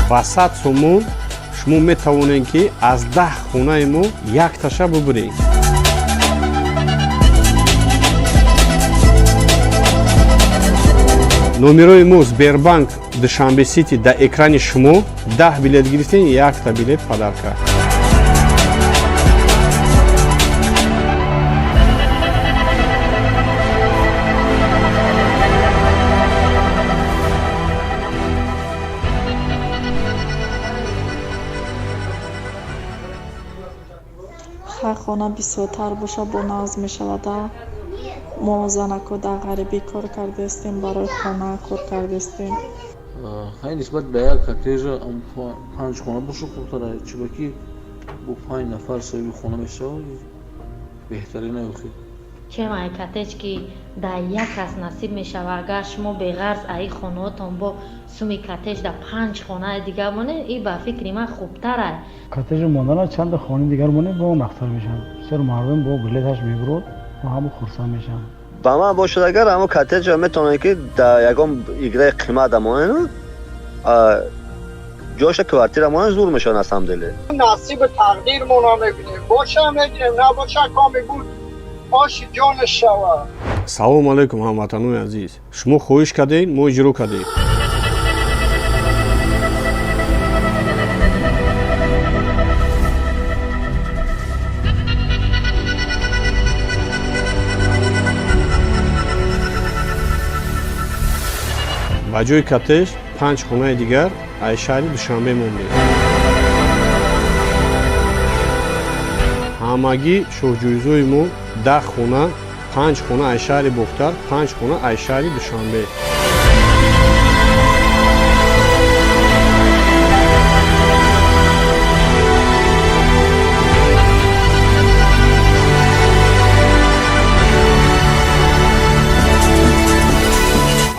Ба 100 сомон шумо метавонед, ки аз 10 хонаи мо якташа бубуред. Номерои мо Сбербанк Душанбе Сити дар экрани шумо. 10 билет гирифтем, якта билет подарка. Хай, хона бисёртар боша, бо нағз мешавада. Мо занако дар ғарибӣ кор кардастем, барои хона кор кардастем. Хай, нисбат ба як коттежа панҷ хона боша хубтара, чунки бо панҷ нафар соҳиби хона мешавад, беҳтарин охи. Чем ай коттедж, ки дар як кас насиб мешава. Агар шумо беғарз аи хонаотон бо суми коттедж дар панҷ хонаи дигар монед, и ба фикри ман хубтарай. Коттеҷи мондана чанда хонаи дигар монед, бо нахтар мешаванд. Бисёр мардум бо билеташ мебурод ва ҳама хурсанд мешаванд. Ба ман бошад, агар ҳамо коттеҷа метавонед, ки дар ягон играи қимат монед, ҷоша квартира монед, зур мешавад на самом деле. Насиби тақдирмона мебинем, боша мегирем, набоша, коми буд, оши ҷонаш шава. Салому алайкум, ҳамватанони азиз! Шумо хоҳиш кардед, мо иҷро кардем. Ба ҷои коттеҷ панҷ хонаи дигар аз шаҳри Душанбе мондем. Ҳамагӣ шоҳҷӯизои мо 10 хона, панҷ хона аз шаҳри Бохтар, панҷ хона аз шаҳри Душанбе.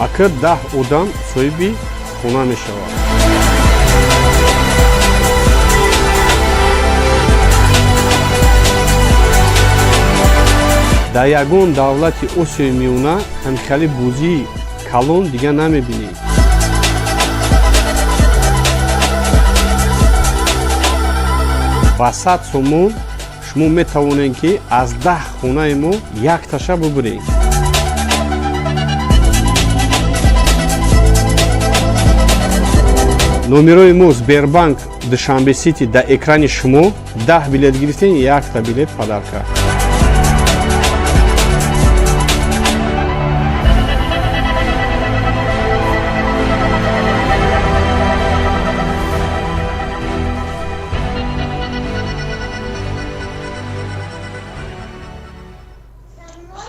Ака, 10 одам соҳиби хона мешавад. Дар ягон давлати Осиёи Миёна ҳамхели бозии калон дига намебинед. Ба 100 сомон шумо метавонед, ки аз 10 хонаи мо якташа бубуред. Номерои мо Сбербанк Душанбе Сити дар экрани шумо. 10 билет гирифтем, якта билет подарка.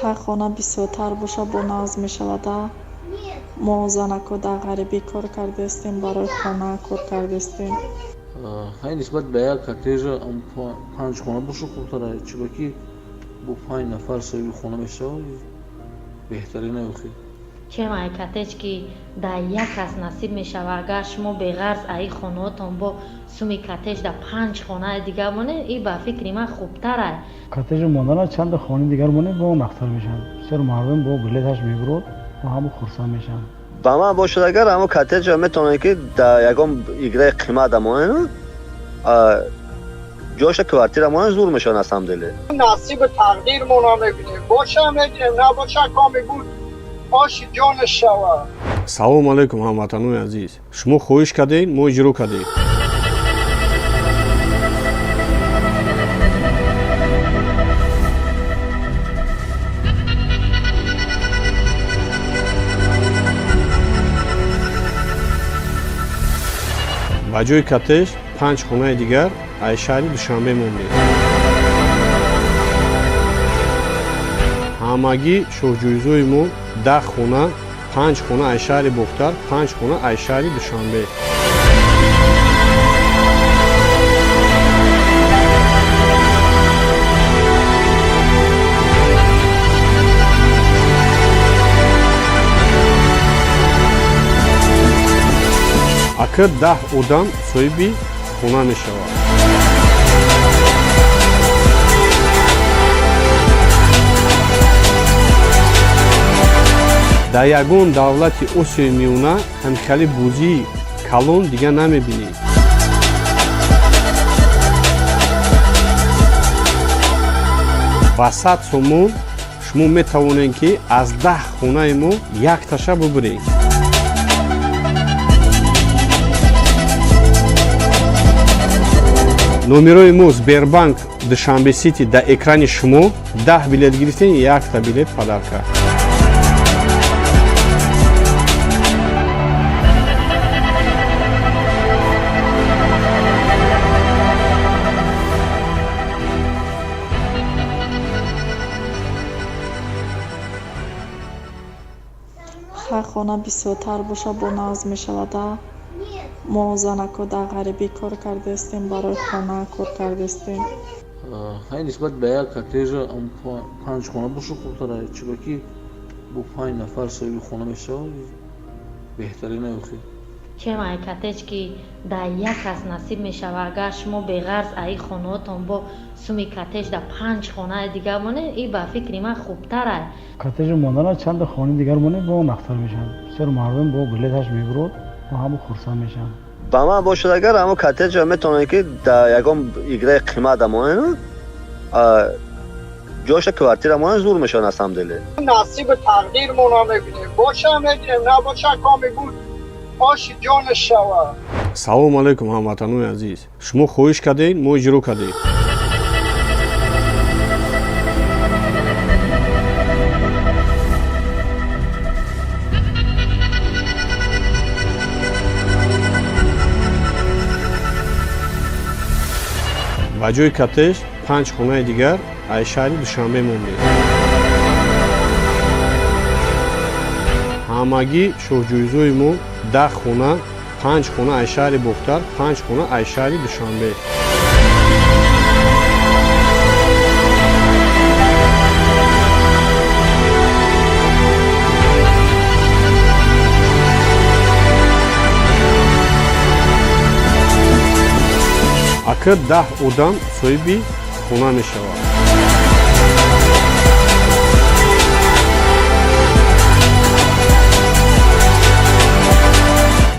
Хай, хона бисёртар боша, бо нағз мешавада. Мо занако дар ғарибӣ кор кардастем, барои хона кор кардастем. Хай, нисбат ба як коттежа панҷ хона боша хубтара, чунки бо панҷ нафар соҳиби хона мешавад, беҳтарин охи. Чем ай коттедж, ки дар як кас насиб мешава. Агар шумо беғарз аи хонаотон бо суми коттедж дар панҷ хонаи дигар монед, и ба фикри ман хубтарай. Коттеҷи мондана чанда хонаи дигар монед, бо нахтар мешаванд. Бисёр мардум бо билеташ мебурод ва ҳама хурсанд мешаванд. Ба ман бошад, агар ҳамо коттеҷа метавонед, ки дар ягон играи қимат монед, ҷоша квартира монед, зур мешавад на самом деле. Насиби тақдирмона мебинем, боша мегирем, набоша, коми буд, оши ҷонаш шава. Салому алайкум, ҳамватанони азиз! Шумо хоҳиш кардед, мо иҷро кардем. Ба ҷои коттеҷ панҷ хонаи дигар аз шаҳри Душанбе мондем. Ҳамагӣ шоҳҷӯизои мо 10 хона, панҷ хона аз шаҳри Бохтар, панҷ хона аз шаҳри Душанбе. Ака, 10 одам соҳиби хона мешавад. Дар ягон давлати Осиёи Миёна ҳамхели бозии Калон дига намебинӣ. Ба 100 сомон шумо метавонед, ки аз 10 хонаи мо якташа бубуред. Номерои мо Сбербанк Душанбе Сити дар экрани шумо. 10 билет гирифтем, якта билет подарка. Ҳар хона бисёртар боша, бо нағз мешавада. Мо занако дар ғарибӣ кор кардаистем, барои хона кор кардаистем. Хай, нисбат ба як коттеҷа панҷ хона боша хубтара, чунки бо панҷ нафар соҳиби хона мешавад, беҳтарин охи. Чем ай коттедж, ки дар як кас насиб мешавад, агар шумо беғарз аи хонаотон бо суми коттедж дар панҷ хонаи дигар монед, и ба фикри ман хубтарай. Коттеҷ мондана чанда хонаи дигар монед, бо нақтар мешавад. Бисёр мардум бо билеташ мебурод ва ҳама хурсанд мешаванд. Ба ман бошад, агар ҳамо коттеҷа метавонед, ки дар ягон играи қимат монед, ҷоша квартира монед, зур мешавад на самом деле. Насиби тақдирмона мебинем, боша мегирем, набоша, коми буд, оши ҷонаш шавад. Салому алайкум, ҳамватанони азиз! Шумо хоҳиш кардед, мо иҷро кардем. Ба ҷои коттеҷ панҷ хонаи дигар аз шаҳри Душанбе мондем. Ҳамагӣ шоҳҷоизои мо 10 хона, панҷ хона аз шаҳри Бохтар, панҷ хона аз шаҳри Душанбе. Ака, 10 одам соҳиби хона мешавад.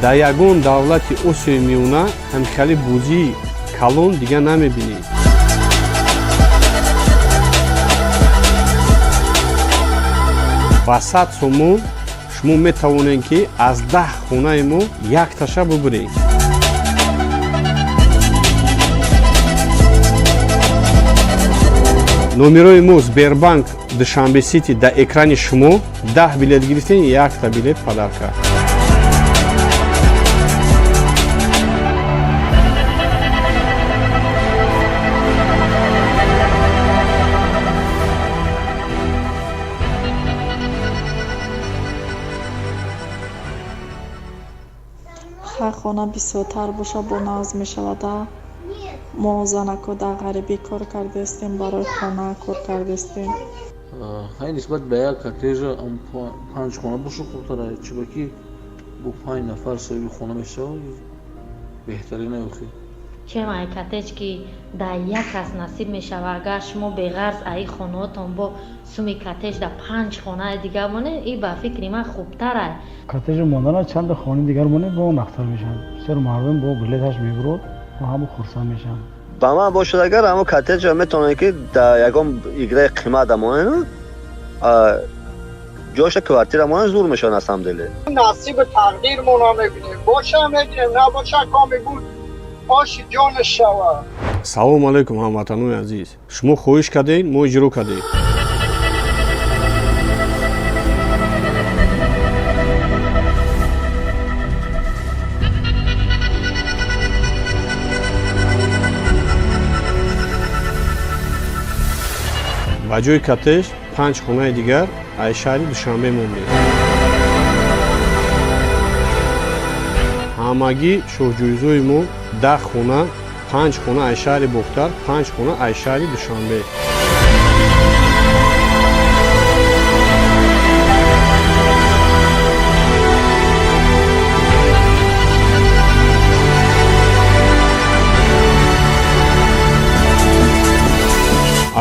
Дар ягон давлати Осиёи Миёна ҳамхели бозии калон дига намебинӣ. Ба 100 сомон шумо метавонед, ки аз 10 хонаи мо якташа бубуред. Номерои мо Сбербанк Душанбе Сити дар экрани шумо. 10 билет гирифтем, якта билет подарка. Ҳар хона бисёртар боша, бо нағз мешавада. Мо занако дар ғарибӣ кор кардаистем, барои хона кор кардаистем. Хай, нисбат ба як коттеҷа панҷ хона боша хубтара, чунки бо панҷ нафар соҳиби хона мешавад, беҳтарин охи. Чем ай коттедж, ки дар як кас насиб мешавад, агар шумо беғарз аи хонаотон бо суми коттедж дар панҷ хонаи дигар монед, и ба фикри ман хубтарай. Коттеҷ мондана чанда хонаи дигар монед, бо нақтар мешавад. Бисёр мардум бо билеташ мебурод ва ҳама хурсанд мешаванд. Ба ман бошад, агар ҳамо коттеҷа метавонед, ки дар ягон играи қимат монед, ҷоша квартира монед, зур мешавад на самом деле. Насиби тақдирмона мебинем, боша мегирем, набоша, коми буд, оши ҷонаш шавад. Салому алайкум, ҳамватанони азиз! Шумо хоҳиш кардед, мо иҷро кардем. Ба ҷои коттеҷ панҷ хонаи дигар аз шаҳри Душанбе мондем. Ҳамагӣ шоҳҷоизои мо 10 хона, панҷ хона аз шаҳри Бохтар, панҷ хона аз шаҳри Душанбе.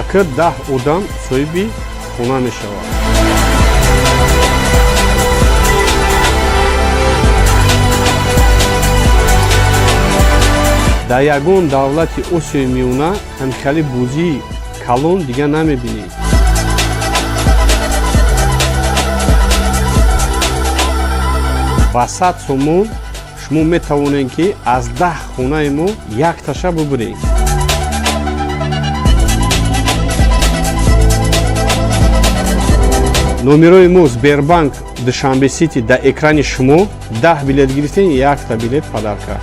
Ака, 10 одам соҳиби хона мешавад. Дар ягон давлати Осиёи Миёна ҳамхели бозии калон дига намебинед. Ба 100 сомон шумо метавонед, ки аз 10 хонаи мо якташа бубуред. Номерои мо Сбербанк Душанбе Сити дар экрани шумо. 10 билет гирифтем, якта билет подарка.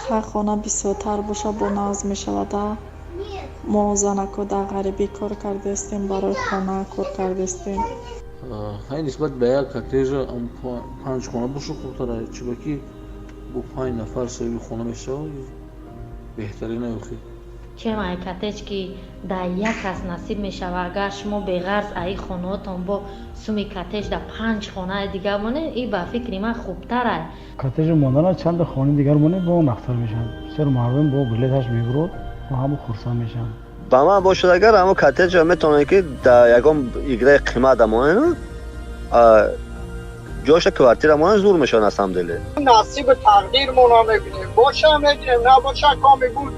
Ҳар хона бисёртар боша, бо нағз мешавада. Мо занако дар ғарибӣ кор кардастем, барои хона кор кардастем. Хай, нисбат ба як коттеҷа панҷ хона боша хубтара, чунки бо панҷ нафар соҳиби хона мешавад, беҳтарин охи. Чем ай коттедж, ки дар як кас насиб мешавад, агар шумо беғарз аи хонаотон бо суми коттедж дар панҷ хонаи дигар монед, и ба фикри ман хубтарай. Коттеҷи мондана чанда хонаи дигар монед, бо нақтар мешавад. Бисёр мардум бо билеташ мебурод, бо ҳама хурсанд мешаванд. Ба ман бошад, агар ҳамо коттеҷа метавонед, ки дар ягон играи қимат монед, ҷоша квартира монед, зур мешавад на самом деле. Насиби тақдирмона мебинем, боша мегирем, набоша, коми буд,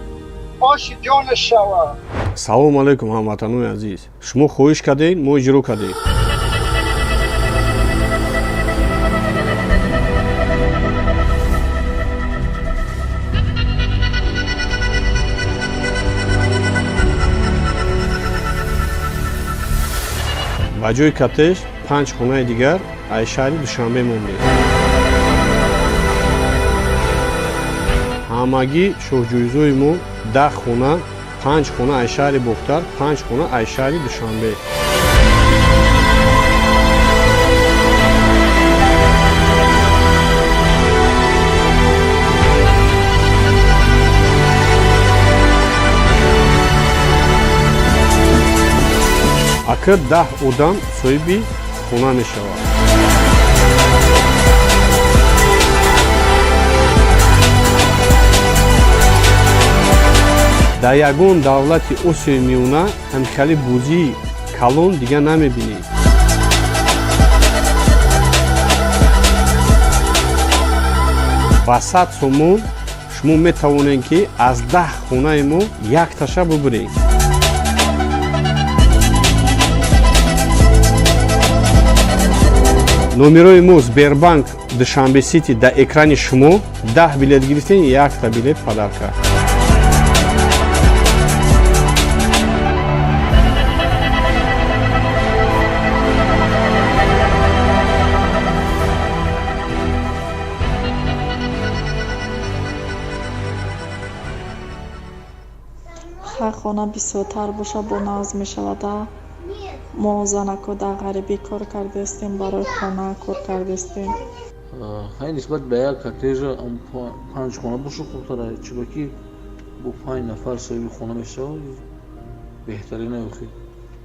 оши ҷонаш шавад. Салому алайкум, ҳамватанои азиз! Шумо хоҳиш кардед, мо иҷро кардем. Ба ҷои коттедж панҷ хонаи дигар аз шаҳри Душанбе мондем. Ҳамагӣ шоҳҷоизои мо 10 хона, панҷ хона аз шаҳри Бохтар, панҷ хона аз шаҳри Душанбе. Ака, 10 одам соҳиби хона мешавад. Дар ягон давлати Осиёи Миёна ҳамхели бозии калон дига намебинед. Ба 100 сомон шумо метавонед, ки аз 10 хонаи мо якташа бубуред. Номерои мо Сбербанк Душанбе Сити дар экрани шумо. 10 билет гирифтем, якта билет подарка. Ҳар хона бисёртар боша, бо нағз мешавада. Мо занако дар ғарибӣ кор кардастем, барои хона кор кардастем. Хай, нисбат ба як коттеҷа панҷ хона боша хубтара, чунки бо панҷ нафар соҳиби хона мешавад, беҳтарин охи.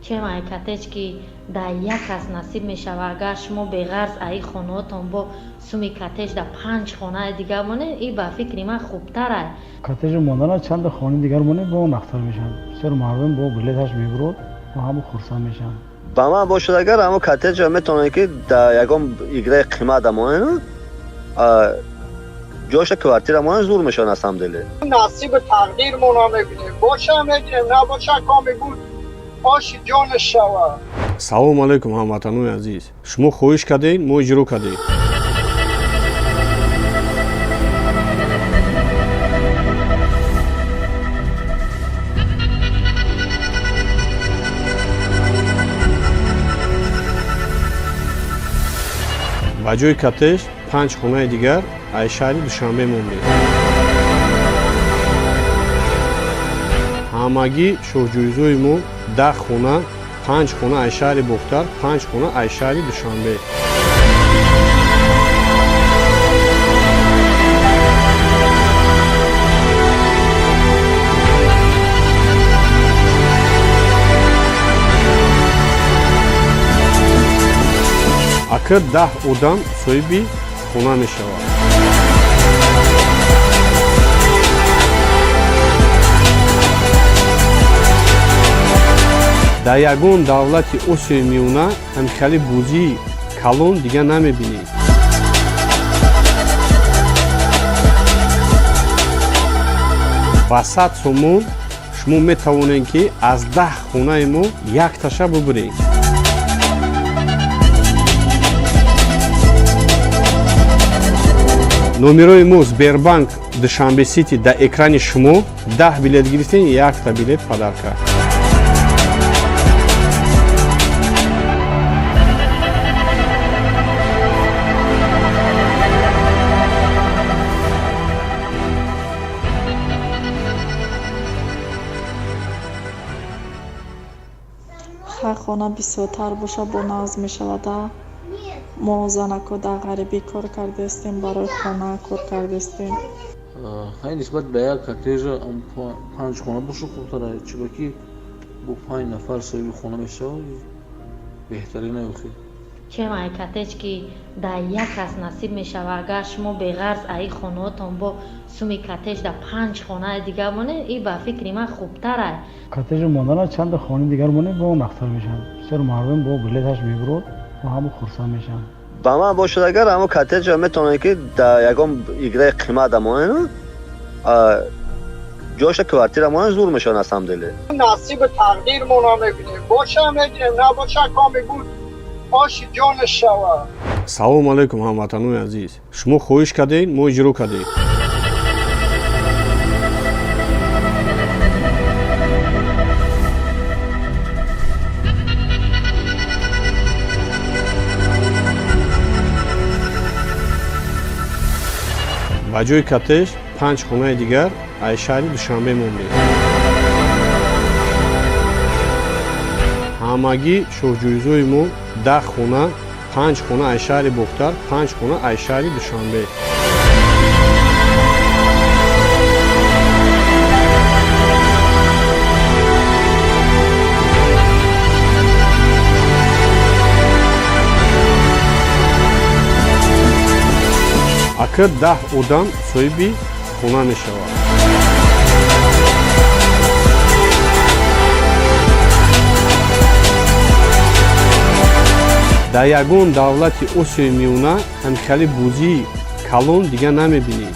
Чем ай коттедж, ки дар як кас насиб мешавад, агар шумо беғарз аи хонаотон бо суми коттедж дар панҷ хонаи дигар монед, и ба фикри ман хубтарай. Коттеҷи мондана чанда хонаи дигар монед, бо нақтар мешавад. Бисёр мардум бо билеташ мебурод, бо ҳама хурсанд мешаванд. Ба ман бошад, агар ҳамо коттеҷа метавонед, ки дар ягон играи қимат монед, ҷоша квартира монед, зур мешавад на самом деле. Насиби тақдирмона мебинем, боша мегирем, набоша, коми буд, оши ҷонаш шавад. Салому алайкум, ҳамватанои азиз! Шумо хоҳиш кардед, мо иҷро кардем. Ба ҷои коттедж панҷ хонаи дигар аз шаҳри Душанбе мондем. Ҳамагӣ шоҳҷоизои мо 10 хона, панҷ хона аз шаҳри Бохтар, панҷ хона аз шаҳри Душанбе. Ака, 10 одам соҳиби хона мешавад. Дар ягон давлати Осиёи Миёна ҳамхели бозии калон дига намебинед. Ба 100 сомон шумо метавонед, ки аз 10 хонаи мо якташа бубуред. Номерои мо Сбербанк Душанбе Сити дар экрани шумо. 10 билет гирифтем, якта билет подарка. Хай, хона бисёртар боша, бо нағз мешавада. Мо занако дар ғарибӣ кор кардаистем, барои хона кор кардаистем. Хай, нисбат ба як коттеҷа панҷ хона боша хубтара, чунки бо панҷ нафар соҳиби хона мешавад, беҳтарин охи. Чем ай коттедж, ки дар як кас насиб мешавад, агар шумо беғарз аи хонаотон бо суми коттедж дар панҷ хонаи дигар монед, и ба фикри ман хубтарай. Коттеҷ мондана чанда хонаи дигар монед, бо нақтар мешавад. Бисёр мардум бо билеташ мебурод, бо ҳама хурсанд мешаванд. Ба ман бошад, агар ҳамо коттеҷа метавонед, ки дар ягон играи қимат монед, ҷоша квартира монед, зур мешавад на самом деле. Насиби тақдирмона мебинем, боша мегирем, набоша, коми буд, оши ҷонаш шавад. Салому алайкум, ҳамватанони азиз! Шумо хоҳиш кардед, мо иҷро кардем. Ба ҷои коттеҷ панҷ хонаи дигар аз шаҳри Душанбе мондем. Ҳамагӣ шоҳҷоизои мо 10 хона, панҷ хона аз шаҳри Бохтар, панҷ хона аз шаҳри Душанбе. Ака, 10 одам соҳиби хона мешавад. Дар ягон давлати Осиёи Миёна ҳамхели бозии калон дига намебинед.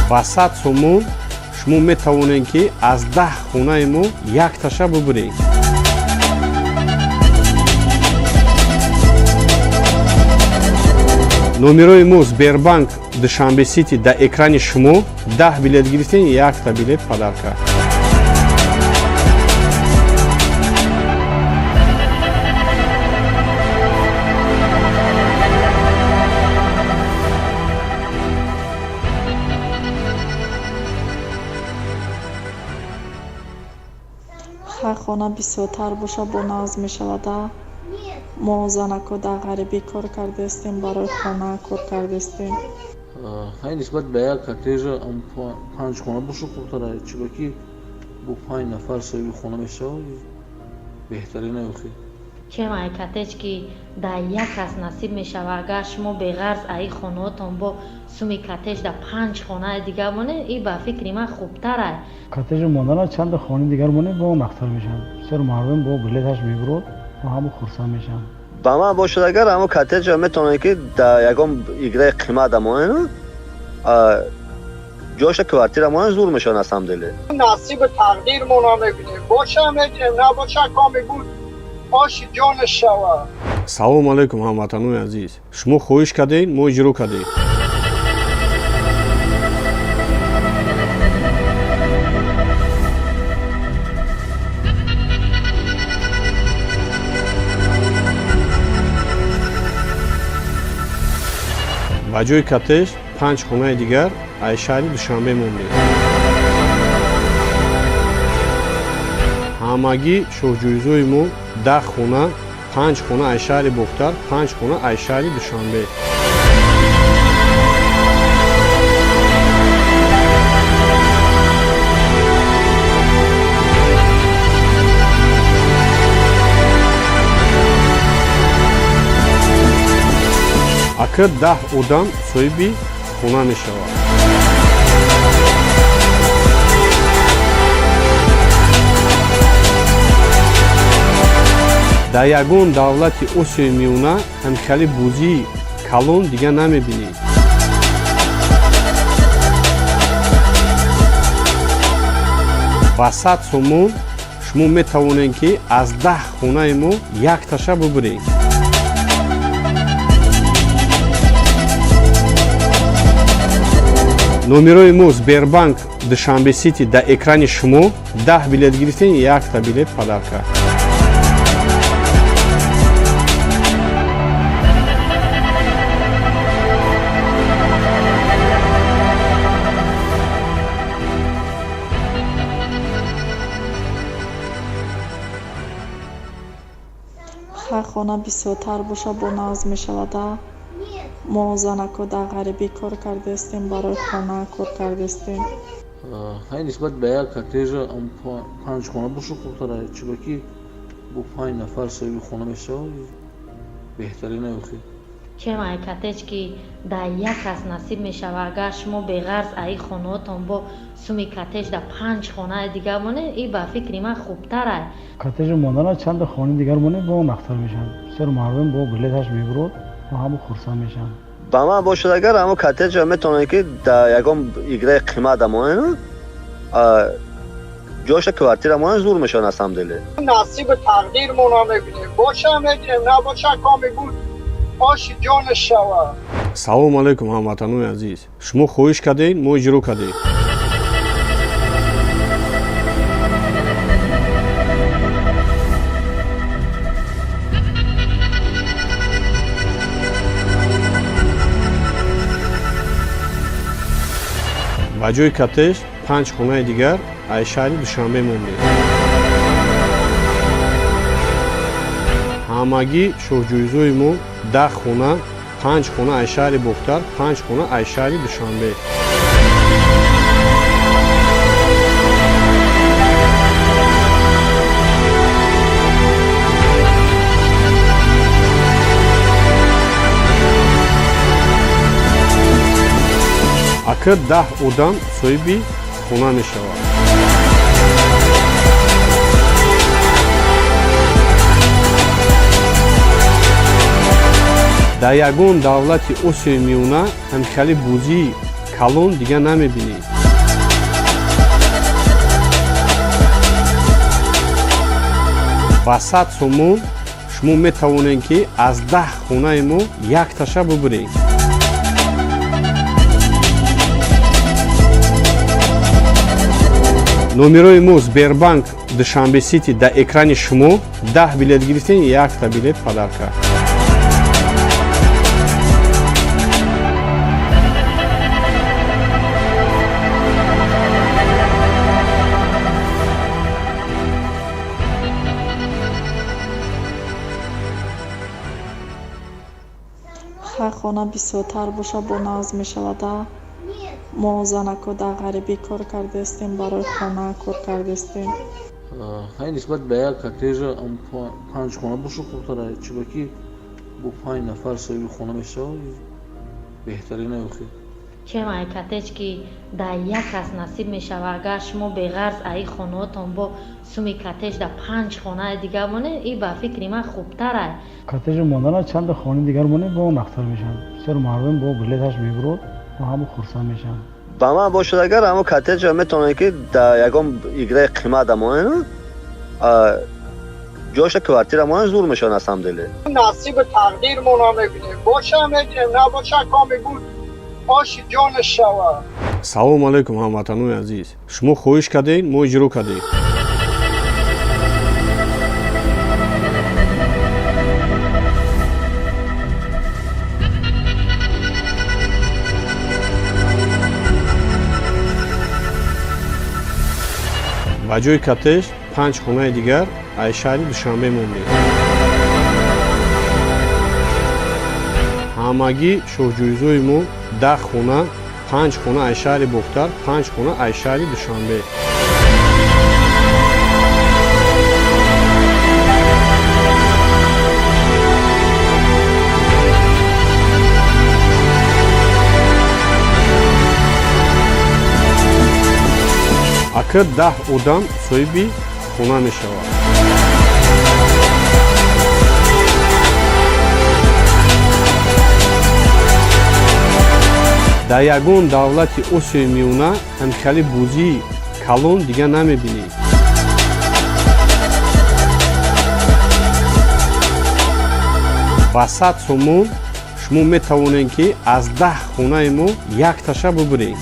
Ба 100 сомон шумо метавонед, ки аз 10 хонаи мо якташа бубуред. Номерои мо Сбербанк Душанбе Сити дар экрани шумо. 10 билет гирифтем, якта билет подарка. Хай, хона бисёртар боша, бо нағз мешавада. Мо занако дар ғарибӣ кор кардаистем, барои хона кор кардаистем. Хай, нисбат ба як коттеҷа панҷ хона боша хубтара, чунки бо панҷ нафар соҳиби хона мешавад, беҳтарин охи. Чем ай коттедж, ки дар як кас насиб мешавад, агар шумо беғарз аи хонаотон бо суми коттедж дар панҷ хонаи дигар монед, и ба фикри ман хубтарай. Коттеҷ мондана чанда хонаи дигар монед, бо нақтар мешавад. Бисёр мардум бо билеташ мебурод, бо ҳама хурсанд мешаванд. Ба ман бошад, агар ҳамо коттеҷа метавонед, ки дар ягон играи қимат монед, ҷоша квартира монед, зур мешавад на самом деле. Насиби тақдирмона мебинем, боша мегирем, набоша, коми буд, оши ҷонаш шавад. Салому алайкум, ҳамватанони азиз! Шумо хоҳиш кардед, мо иҷро кардем. Ба ҷои коттеҷ панҷ хонаи дигар аз шаҳри Душанбе мондем. Ҳамагӣ шоҳҷоизои мо 10 хона, панҷ хона аз шаҳри Бохтар, панҷ хона аз шаҳри Душанбе. Ака, 10 одам соҳиби хона мешавад. Дар ягон давлати Осиёи Миёна ҳамхели бозии калон дига намебинӣ. Ба 100 сомон шумо метавонед, ки аз 10 хонаи мо якташа бубуред. Номерои мо Сбербанк Душанбе Сити дар экрани шумо. 10 билет гирифтем, якта билет подарка. Хай, хона бисёртар боша, бо нағз мешавада. Мо занако дар ғарибӣ кор кардаистем, барои хона кор кардаистем. Хай, нисбат ба як коттеҷа панҷ хона боша хубтара, чунки бо панҷ нафар соҳиби хона мешавад, беҳтарин охи. Чем ай коттедж, ки дар як кас насиб мешавад, агар шумо беғарз аи хонаотон бо суми коттедж дар панҷ хонаи дигар монед, и ба фикри ман хубтарай. Коттеҷи мондана чанда хонаи дигар монед, бо нақтар мешавад. Бисёр мардум бо билеташ мебурод ва ҳама хурсанд мешаванд. Ба ман бошад, агар ҳамо коттеҷа метавонед, ки дар ягон играи қимат монед, ҷоша квартира монед, зур мешавад на самом деле. Насиби тақдирмона мебинем, боша мегирем, набоша, коми буд, оши ҷонаш шавад. Салому алайкум, ҳамватанони азиз! Шумо хоҳиш кардед, мо иҷро кардем. Ба ҷои коттедж панҷ хонаи дигар аз шаҳри Душанбе мондем. Ҳамагӣ шоҳҷоизои мо 10 хона, панҷ хона аз шаҳри Бохтар, панҷ хона аз шаҳри Душанбе. Ака, 10 одам соҳиби хона мешавад. Дар ягон давлати Осиёи Миёна ҳамхели бозии калон дига намебинӣ. Ба 100 сомон шумо метавонед, ки аз 10 хонаи мо якташа бубуред. Номерои мо Сбербанк Душанбе Сити дар экрани шумо. 10 билет гирифтем, якта билет подарка. Хай, хона бисёртар боша, бо нағз мешавада. Мо занако дар ғарибӣ кор кардаистем, барои хона кор кардаистем. Хай, нисбат ба як коттеҷа панҷ хона боша хубтара, чунки бо панҷ нафар соҳиби хона мешавад, беҳтарин охи. Чем ай коттедж, ки дар як кас насиб мешавад, агар шумо беғарз аи хонаотон бо суми коттедж дар панҷ хонаи дигар монед, и ба фикри ман хубтарай. Коттеҷи мондана чанда хонаи дигар монед, бо нақтар мешавад. Бисёр мардум бо билеташ мебурод ва ҳама хурсанд мешаванд. Ба ман бошад, агар ҳамо коттеҷа метавонед, ки дар ягон играи қимат монед, ҷоша квартира монед, зур мешавад на самом деле. Насиби тақдирмона мебинем, боша мегирем, набоша, коми буд, оши ҷонаш шавад. Салому алайкум, ҳамватанони азиз! Шумо хоҳиш кардед, мо иҷро кардем. Ба ҷои коттедж панҷ хонаи дигар аз шаҳри Душанбе мондем. Ҳамагӣ шоҳҷоизои мо 10 хона, панҷ хона аз шаҳри Бохтар, панҷ хона аз шаҳри Душанбе. Ака, 10 одам соҳиби хона мешавад. Дар ягон давлати Осиёи Миёна ҳамхели бозии калон дига намебинед. Ба 100 сомон шумо метавонед, ки аз 10 хонаи мо якташа бубуред.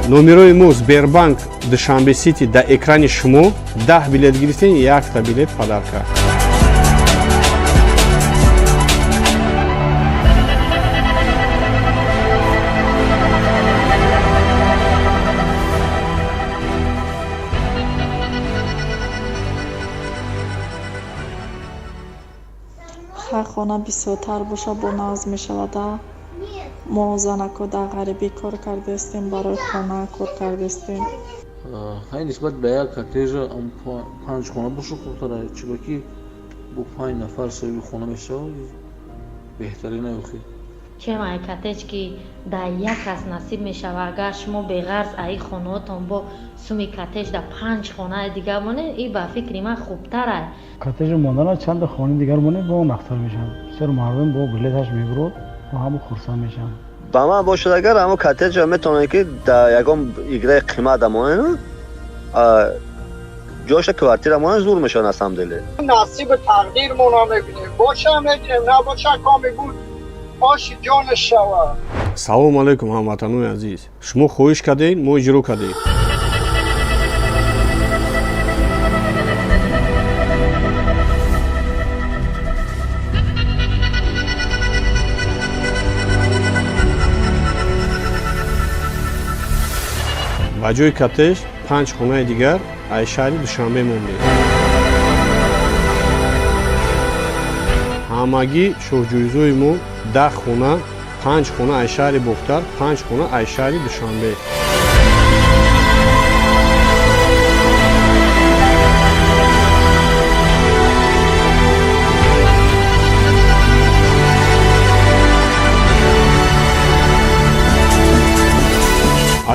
Номерои мо Сбербанк Душанбе Сити дар экрани шумо. 10 билет гирифтем, якта билет подарка. Хай, хона бисёртар боша, бо нағз мешавада. Мо занако дар ғарибӣ кор кардастем, барои хона кор кардастем. Хай, нисбат ба як коттеҷа панҷ хона боша хубтара, чунки бо панҷ нафар соҳиби хона мешавад, беҳтарин охи. Чем ай коттедж, ки дар як кас насиб мешавад, агар шумо беғарз аи хонаотон бо суми коттедж дар панҷ хонаи дигар монед, и ба фикри ман хубтарай. Коттеҷи мондана чанда хонаи дигар монед, бо нақтар мешавад. Бисёр мардум бо билеташ мебурод, бо ҳама хурсанд мешаванд. Ба ман бошад, агар ҳамо коттеҷа метавонед, ки дар ягон играи қимат монед, ҷоша квартира монед, зур мешавад на самом деле. Насиби тақдирмона мебинем, боша мегирем, набоша, коми буд, оши ҷонаш шавад. Салому алайкум, ҳамватанони азиз! Шумо хоҳиш кардед, мо иҷро кардем. Ба ҷои коттедж панҷ хонаи дигар аз шаҳри Душанбе мондем. Ҳамагӣ шоҳҷоизои мо 10 хона, панҷ хона аз шаҳри Бохтар, панҷ хона аз шаҳри Душанбе.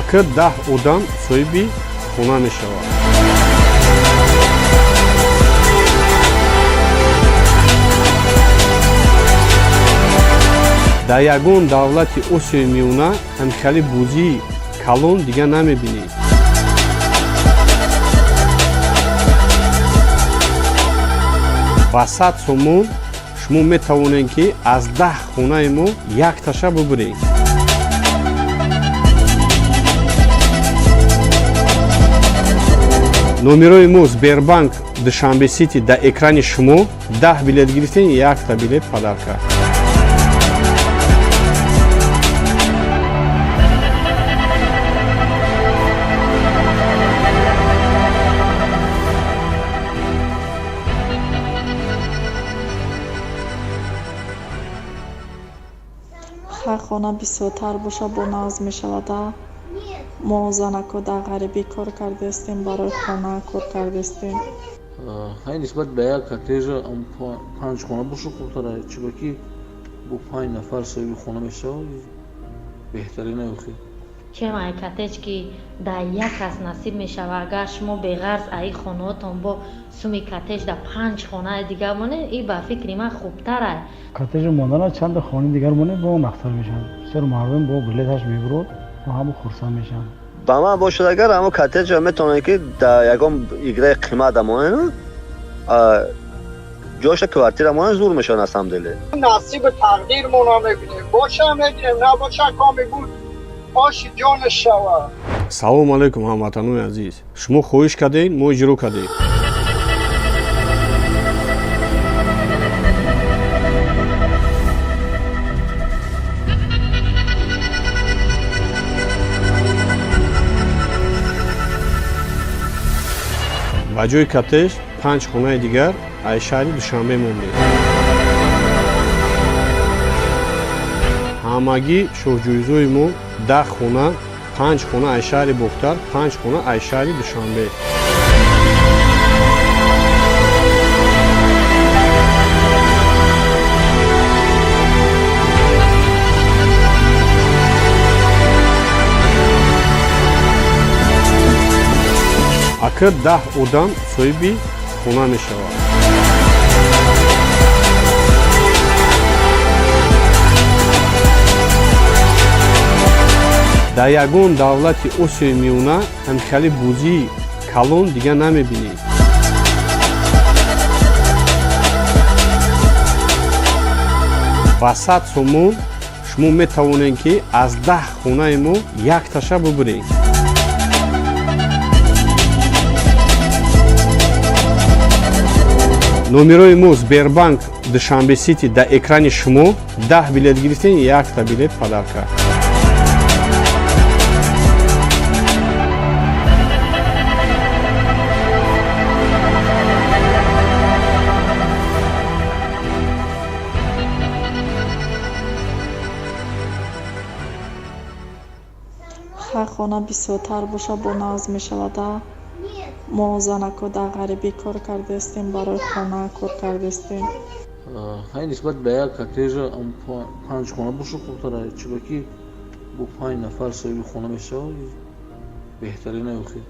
Ака, 10 одам соҳиби хона мешавад. Дар ягон давлати Осиёи Миёна ҳамхели бозии калон дига намебинед. Ба 100 сомон шумо метавонед, ки аз 10 хонаи мо якташа бубуред. Номерои мо Сбербанк Душанбе Сити дар экрани шумо. 10 билет гирифтем, якта билет подарка. Хай, хона бисёртар боша, бо нағз мешавада. Мо занако дар ғарибӣ кор кардастем, барои хона кор кардастем. Хай, нисбат ба як коттеҷа панҷ хона боша хубтара, чунки бо панҷ нафар соҳиби хона мешавад, беҳтарин охи. Чем ай коттедж, ки дар як кас насиб мешавад, агар шумо беғарз аи хонаотон бо суми коттедж дар панҷ хонаи дигар монед, и ба фикри ман хубтарай. Коттеҷи мондана чанда хонаи дигар монед, бо нақтар мешавад. Бисёр мардум бо билеташ мебурод, бо ҳама хурсанд мешаванд. Ба ман бошад, агар ҳамо коттеҷа метавонед, ки дар ягон играи қимат монед, ҷоша квартира монед, зур мешавад на самом деле. Насиби тақдирмона мебинем, боша мегирем, набоша, коми буд, оши ҷонаш шавад. Салому алайкум, ҳамватанони азиз! Шумо хоҳиш кардед, мо иҷро кардем. Ба ҷои коттедж панҷ хонаи дигар аз шаҳри Душанбе мондем. Ҳамагӣ шоҳҷоизои мо 10 хона, панҷ хона аз шаҳри Бохтар, панҷ хона аз шаҳри Душанбе. Ака, 10 одам соҳиби хона мешавад. Дар ягон давлати Осиёи Миёна ҳамхели бозии калон дига намебинед. Ба 100 сомон шумо метавонед, ки аз 10 хонаи мо якташа бубуред. Номерои мо Сбербанк Душанбе Сити дар экрани шумо. 10 билет гирифтем, якта билет подарка. Ҳар хона бисёртар боша, бо нағз мешавада. Мо занако дар ғарибӣ кор кардастем, барои хона кор кардастем. Хай, нисбат ба як коттеҷа панҷ хона боша хубтара, чунки бо панҷ нафар соҳиби хона мешавад, беҳтарин охи.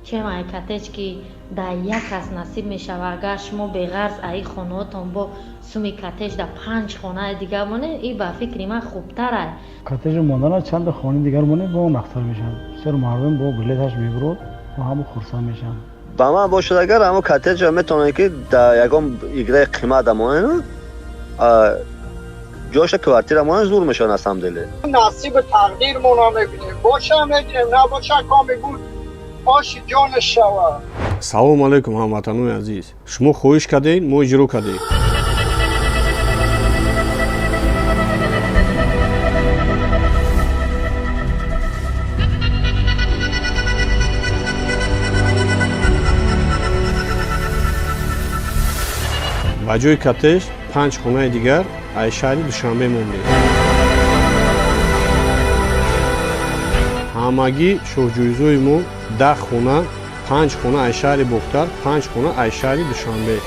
Чем ай коттедж, ки дар як кас насиб мешавад, агар шумо беғарз аи хонаотон бо суми коттедж дар панҷ хонаи дигар монед, и ба фикри ман хубтарай. Коттеҷи мондана чанда хонаи дигар монед, бо нақтар мешавад. Бисёр мардум бо билеташ мебурод ва ҳама хурсанд мешаванд. Ба ман бошад, агар ҳамо коттеҷа метавонед, ки дар ягон играи қимат монед, ҷоша квартира монед, зур мешавад на самом деле. Насиби тақдирмона мебинем, боша мегирем, набоша, коми буд, оши ҷонаш шавад. Салому алайкум, ҳамватанони азиз! Шумо хоҳиш кардед, мо иҷро кардем. Ба ҷои коттеҷ панҷ хонаи дигар аз шаҳри Душанбе мондем. Ҳамагӣ шоҳҷоизои мо 10 хона: панҷ хона аз шаҳри Бохтар, панҷ хона аз шаҳри Душанбе.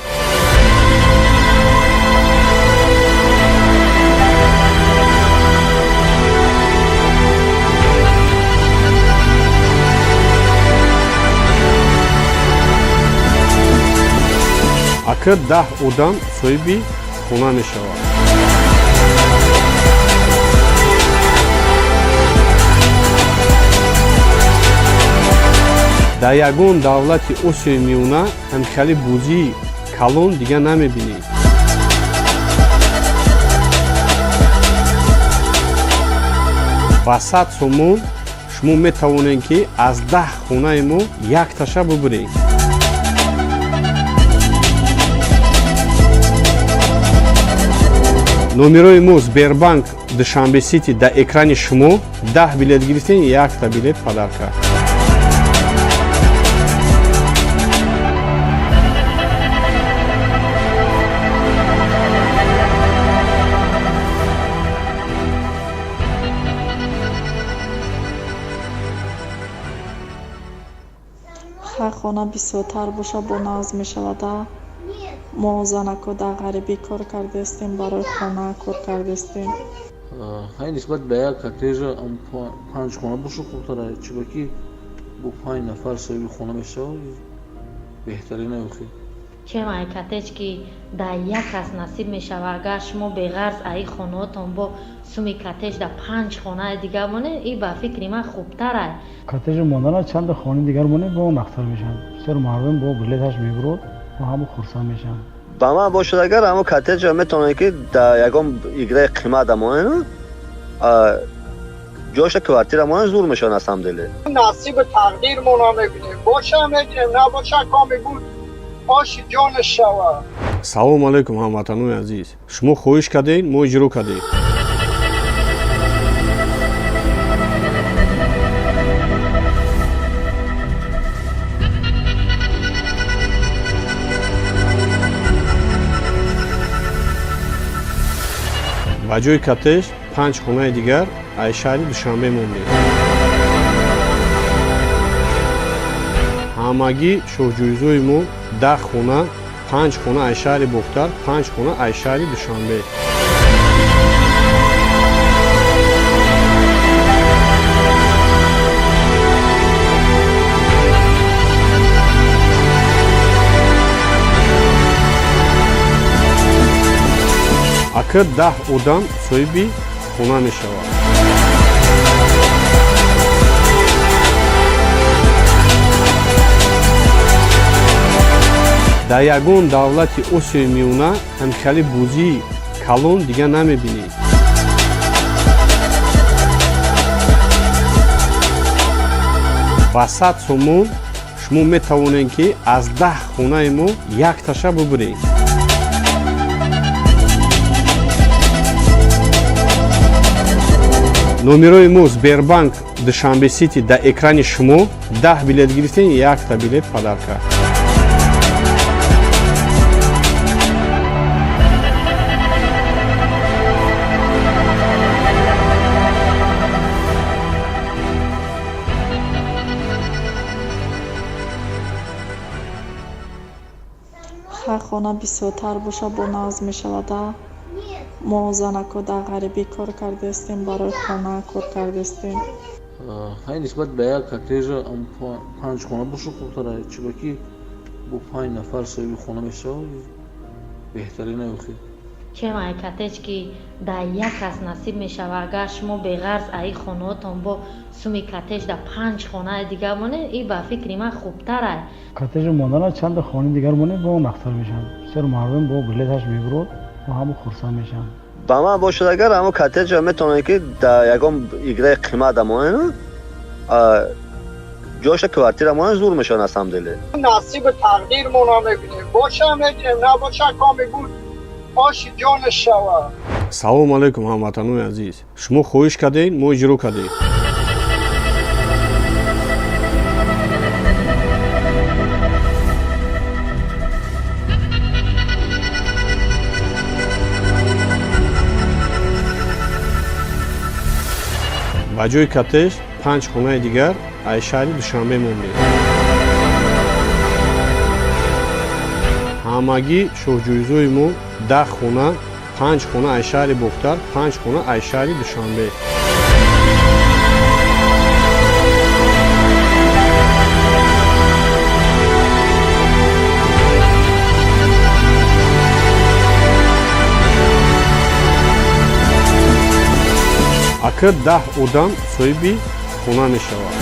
Ака, 10 одам соҳиби хона мешавад. Дар ягон давлати Осиёи Миёна ҳамхели бозии калон дига намебинед. Ба 100 сомон шумо метавонед, ки аз 10 хонаи мо якташа бубуред. Номерои мо Сбербанк Душанбе Сити дар экрани шумо. 10 билет гирифтем, якта билет подарка. Ҳар хона бисёртар боша, бо нағз мешавада. Мо занако дар ғарибӣ кор кардастем, барои хона кор кардастем. Хай, нисбат ба як коттеҷа панҷ хона боша хубтара, чунки бо панҷ нафар соҳиби хона мешавад, беҳтарин охи. Чем ай коттедж, ки дар як кас насиб мешавад, агар шумо беғарз аи хонаотон бо суми коттедж дар панҷ хонаи дигар монед, и ба фикри ман хубтарай. Коттеҷи мондана чанда хонаи дигар монед, бо нақтар мешавад. Бисёр мардум бо билеташ мебурод ва ҳама хурсанд мешаванд. Ба ман бошад, агар ҳамо коттеҷа метавонед, ки дар ягон играи қимат монед, ҷоша квартира монед, зур мешавад на самом деле. Насиби тақдирмона мебинем, боша мегирем, набоша, коми буд, оши ҷонаш шавад. Салому алайкум, ҳамватанони азиз! Шумо хоҳиш кардед, мо иҷро кардем. Ба ҷои коттеҷ панҷ хонаи дигар аз шаҳри Душанбе мондем. Ҳамагӣ шоҳҷоизои мо 10 хона: панҷ хона аз шаҳри Бохтар, панҷ хона аз шаҳри Душанбе. Ака, 10 одам соҳиби хона мешавад. Дар ягон давлати Осиёи Миёна ҳамхели бозии калон дига намебинед. Ба 100 сомон шумо метавонед, ки аз 10 хонаи мо якташа бубуред. Номерои мо Сбербанк Душанбе Сити дар экрани шумо. 10 билет гирифтем, якта билет подарка. Ҳар хона бисёртар боша, бо нағз мешавада. Мо занако дар ғарибӣ кор кардастем, барои хона кор кардастем. Хай, нисбат ба як коттеҷа панҷ хона боша хубтара, чунки бо панҷ нафар соҳиби хона мешавад, беҳтарин охи. Чем ай коттедж, ки дар як кас насиб мешавад, агар шумо беғарз аи хонаотон бо суми коттедж дар панҷ хонаи дигар монед, и ба фикри ман хубтарай. Коттеҷи мондана чанда хонаи дигар монед, бо нақтар мешавад. Бисёр мардум бо билеташ мебурод, бо ҳама хурсанд мешаванд. Ба ман бошад, агар ҳамо коттеҷа метавонед, ки дар ягон играи қимат монед, ҷоша квартира монед, зур мешавад на самом деле. Насиби тақдирмона мебинем, боша мегирем, набоша, коми буд, оши ҷонаш шавад. Салому алайкум, ҳамватанои азиз! Шумо хоҳиш кардед, мо иҷро кардем. Ба ҷои коттеҷ панҷ хонаи дигар аз шаҳри Душанбе мондем. Ҳамагӣ шоҳҷоизои мо 10 хона, панҷ хона аз шаҳри Бохтар, панҷ хона аз шаҳри Душанбе. Ака, 10 одам соҳиби хона мешавад.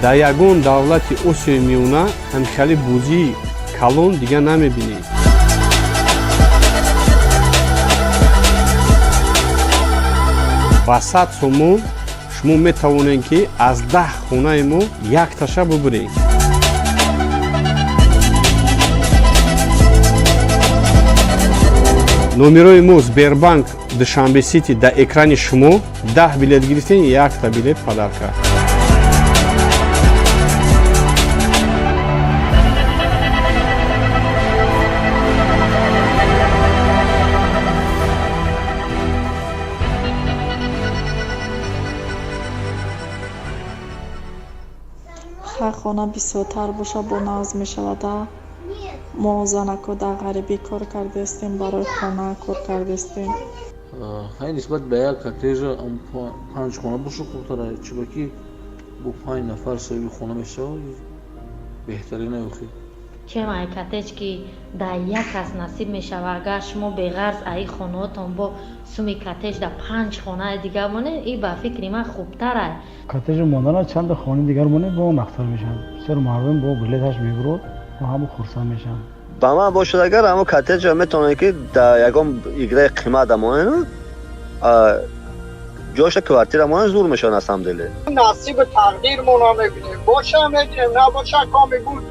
Дар ягон давлати Осиёи Миёна ҳамхели бозии калон дига намебинед. Ба 100 сомон шумо метавонед, ки аз 10 хонаи мо якташа бубуред. Номерои мо Сбербанк Душанбе Сити дар экрани шумо. 10 билет гирифтем, якта билет подарка. Ҳар хона бисёртар боша, бо нағз мешавада. Мо занако дар ғарибӣ кор кардастем, барои хона кор кардастем. Хай, нисбат ба як коттеҷа панҷ хона боша хубтара, чунки бо панҷ нафар соҳиби хона мешавад, беҳтарин охи. Чем ай коттедж, ки дар як кас насиб мешавад, агар шумо беғарз аи хонаотон бо суми коттедж дар панҷ хонаи дигар монед, и ба фикри ман хубтарай. Коттеҷи мондана чанда хонаи дигар монед, бо нақтар мешавад. Бисёр мардум бо билеташ мебурод, бо ҳама хурсанд мешаванд. Ба ман бошад, агар ҳамо коттеҷа метавонед, ки дар ягон играи қимат монед, ҷоша квартира монед, зур мешавад на самом деле. Насиби тақдирмона мебинем, боша мегирем, набоша, коми буд,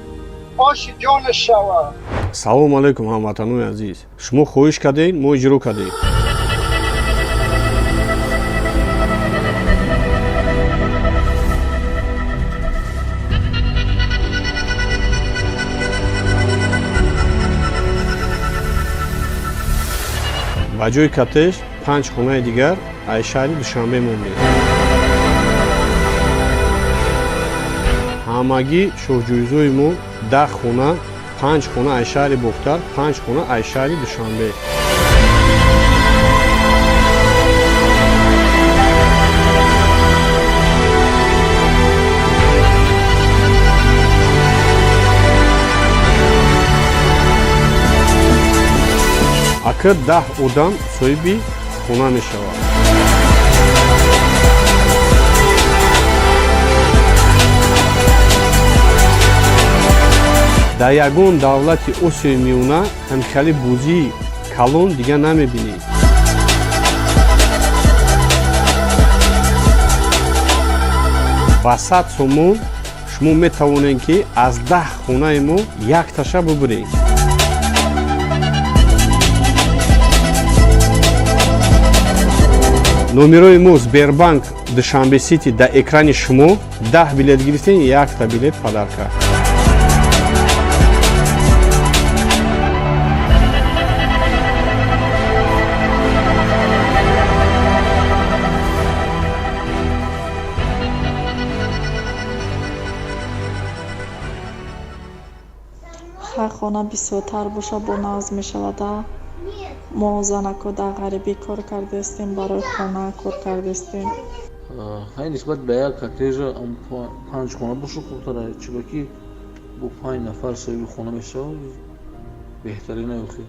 оши ҷонаш шавад. Салому алайкум, ҳамватанои азиз! Шумо хоҳиш кардед, мо иҷро кардем. Ба ҷои коттеҷ панҷ хонаи дигар аз шаҳри Душанбе мондем. Ҳамагӣ шоҳҷоизои мо 10 хона, панҷ хона аз шаҳри Бохтар, панҷ хона аз шаҳри Душанбе. Ака, 10 одам соҳиби хона мешавад. Дар ягон давлати Осиёи Миёна ҳамхели бозии калон дига намебинед. Ба 100 сомон шумо метавонед, ки аз 10 хонаи мо якташа бубуред. Номерои мо Сбербанк Душанбе Сити дар экрани шумо. 10 билет гирифтем, якта билет подарка. Хай, хона бисёртар боша, бо нағз мешавада. Мо занако дар ғарибӣ кор кардастем, барои хона кор кардастем. Хай, нисбат ба як коттеҷа панҷ хона боша хубтара, чунки бо панҷ нафар соҳиби хона мешавад, беҳтарина охи.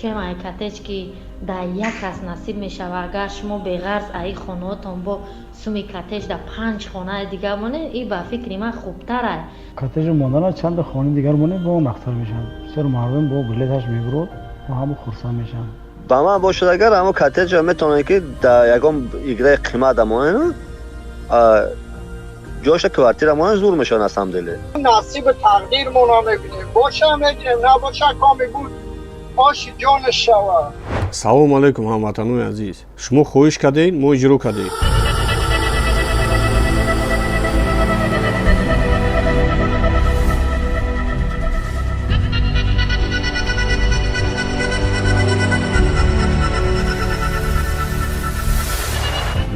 Чем ай коттедж, ки дар як кас насиб мешавад, агар шумо беғарз аи хонаотон бо суми коттедж дар панҷ хонаи дигар монед, и ба фикри ман хубтарай. Коттеҷи мондана чанда хонаи дигар монед, бо нақтар мешавад. Бисёр мардум бо билеташ мебурод, бо ҳама хурсанд мешаванд. Ба ман бошад, агар ҳамо коттеҷа метавонед, ки дар ягон играи қимат амонед, ҷоша квартира монед, зур мешавад на самом деле. Насиби тақдирмона мебинем, боша мегирем, набоша, коми буд, оши ҷонаш шавад. Салому алайкум, ҳамватанои азиз! Шумо хоҳиш кардед, мо иҷро кардем.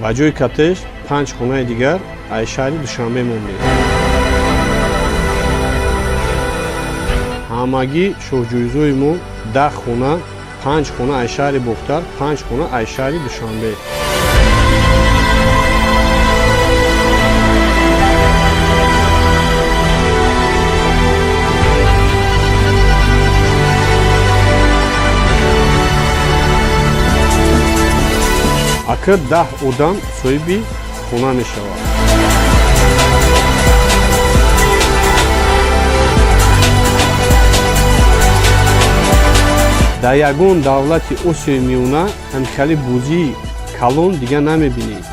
Ба ҷои коттеҷ панҷ хонаи дигар аз шаҳри Душанбе мондем. Ҳамагӣ шоҳҷоизои мо 10 хона, панҷ хона аз шаҳри Бохтар, панҷ хона аз шаҳри Душанбе. Ака, 10 одам соҳиби хона мешавад. Дар ягон давлати Осиёи Миёна ҳамхели бозии калон дига намебинед.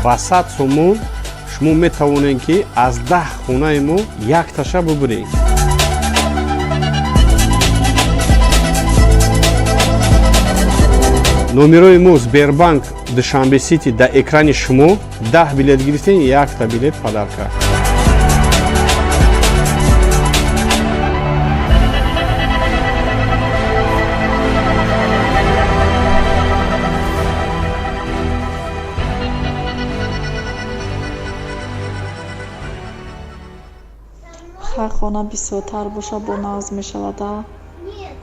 Ба 100 сомон шумо метавонед, ки аз 10 хонаи мо якташа бубуред. Номерои мо Сбербанк Душанбе Сити дар экрани шумо. 10 билет гирифтем, якта билет подарка. Хай, хона бисёртар боша, бо нағз мешавада.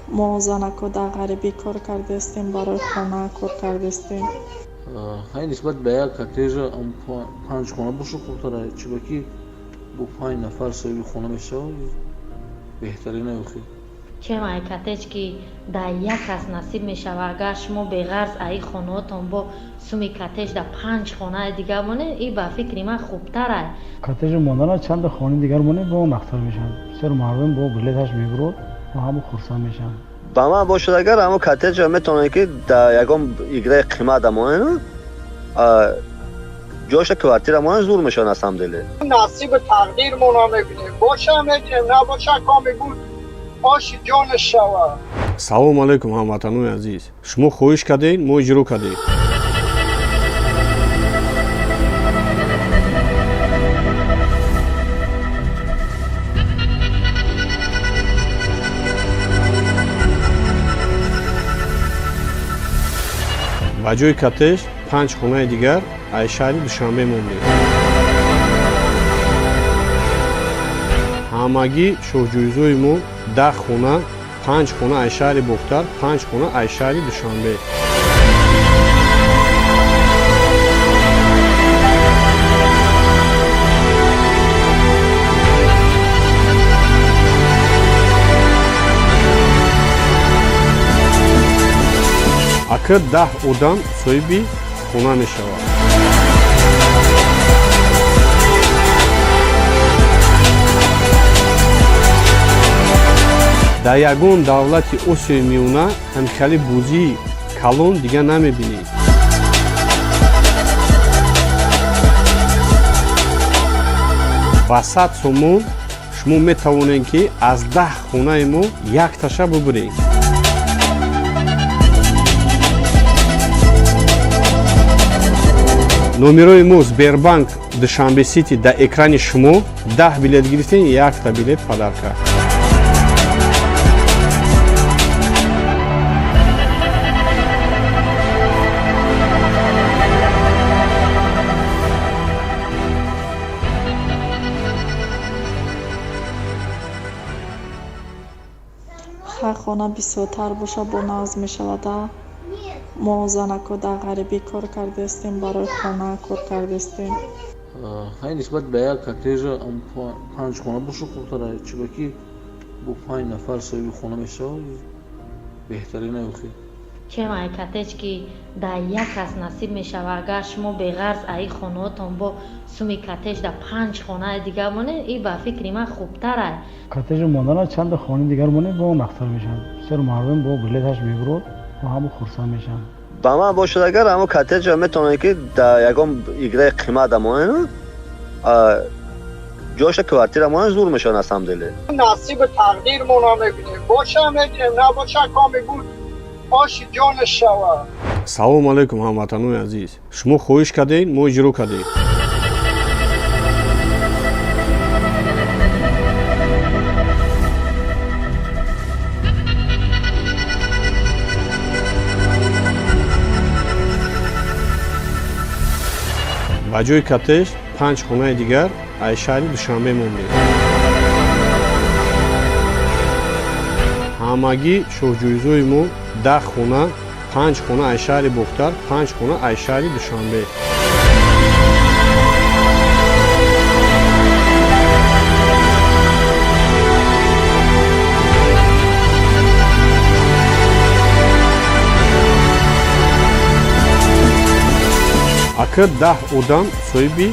Мо занако дар ғарибӣ кор кардастем, барои хона кор кардастем. Хай, нисбат ба як коттеҷа панҷ хона боша хубтара, чунки бо панҷ нафар соҳиби хона мешавад, беҳтарина охи. Чем ай коттедж, ки дар як кас насиб мешавад, агар шумо беғарз аи хонаотон бо суми коттедж дар панҷ хонаи дигар монед, и ба фикри ман хубтарай. Коттеҷи мондана чанда хонаи дигар монед, бо нақтар мешавад. Бисёр мардум бо билеташ мебурод, бо ҳама хурсанд мешаванд. Ба ман бошад, агар ҳамо коттеҷа метавонед, ки дар ягон играи қимат амонед, ҷоша квартира монед, зур мешавад на самом деле. Насиби тақдирмона мебинем, боша мегирем, набоша, коми буд, оши ҷонаш шавад. Салому алайкум, ҳамватанои азиз! Шумо хоҳиш кардед, мо иҷро кардем. Ба ҷои коттеҷ панҷ хонаи дигар аз шаҳри Душанбе мондем. Ҳамагӣ шоҳҷоизои мо 10 хона, панҷ хона аз шаҳри Бохтар, панҷ хона аз шаҳри Душанбе. Ака, 10 одам соҳиби хона мешавад. Дар ягон давлати Осиёи Миёна ҳамхели бозии калон дига намебинед. Ба 100 сомон шумо метавонед, ки аз 10 хонаи мо якташа бубуред. Номерои мо Сбербанк Душанбе Сити дар экрани шумо. 10 билет гирифтем, якта билет подарка. Хай, хона бисёртар боша, бо нағз мешавада. Мо занако дар ғарибӣ кор кардастем, барои хона кор кардастем. Хай, нисбат ба як коттеҷа панҷ хона боша хубтара, чунки бо панҷ нафар соҳиби хона мешавад, беҳтарин охи. Чем ай коттедж, ки дар як кас насиб мешавад, агар шумо беғарз аи хонаотон бо суми коттедж дар панҷ хонаи дигар монед, и ба фикри ман хубтарай. Коттеҷи мондана чанда хонаи дигар монед, бо нақтар мешавад. Бисёр мардум бо билеташ мебурод, бо ҳама хурсанд мешаванд. Ба ман бошад, агар ҳамо коттеҷа метавонед, ки дар ягон играи қимат монед, ҷоша квартира монед, зур мешавад на самом деле. Насиби тақдирмона мебинем, боша мегирем, набоша, коми буд, оши ҷонаш шавад. Салому алайкум, ҳамватанони азиз! Шумо хоҳиш кардед, мо иҷро кардем. Ба ҷои коттеҷ панҷ хонаи дигар аз шаҳри Душанбе мондем. Ҳамагӣ шоҳҷоизои мо 10 хона, панҷ хона аз шаҳри Бохтар, панҷ хона аз шаҳри Душанбе. Ака, 10 одам соҳиби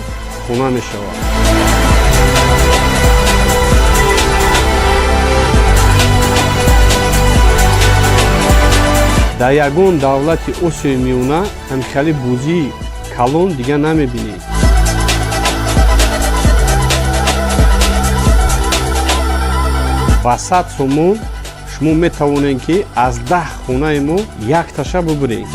хона мешавад. Дар ягон давлати Осиёи Миёна ҳамхели бозии калон дига намебинед. Ба 100 сомон шумо метавонед, ки аз 10 хонаи мо якташа бубуред.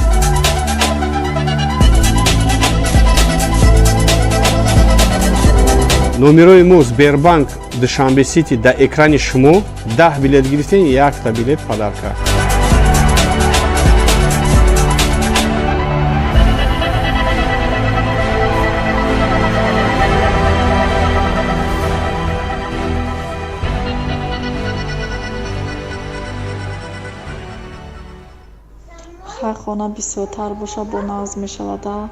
Номерои мо Сбербанк Душанбе Сити дар экрани шумо. 10 билет гирифтем, якта билет подарка. Хай, хона бисёртар боша, бо нағз мешавада.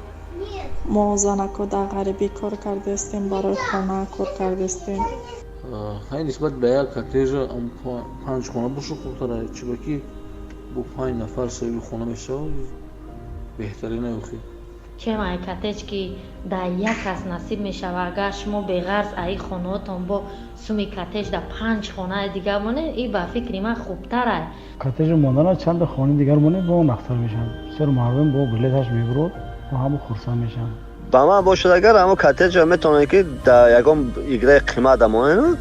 Мо занако дар ғарибӣ кор кардастем, барои хона кор кардастем. Хай, нисбат ба як коттеҷа панҷ хона боша хубтара, чунки бо панҷ нафар соҳиби хона мешавад, беҳтарин охи. Чем ай коттедж, ки дар як кас насиб мешавад, агар шумо беғарз аи хонаотон бо суми коттедж дар панҷ хонаи дигар монед, и ба фикри ман хубтарай. Коттеҷи мондана чанда хонаи дигар монед, бо нақтар мешавад. Бисёр мардум бо билеташ мебурод, бо ҳама хурсанд мешаванд. Ба ман бошад, агар ҳамо коттеҷа метавонед, ки дар ягон играи қимат монед,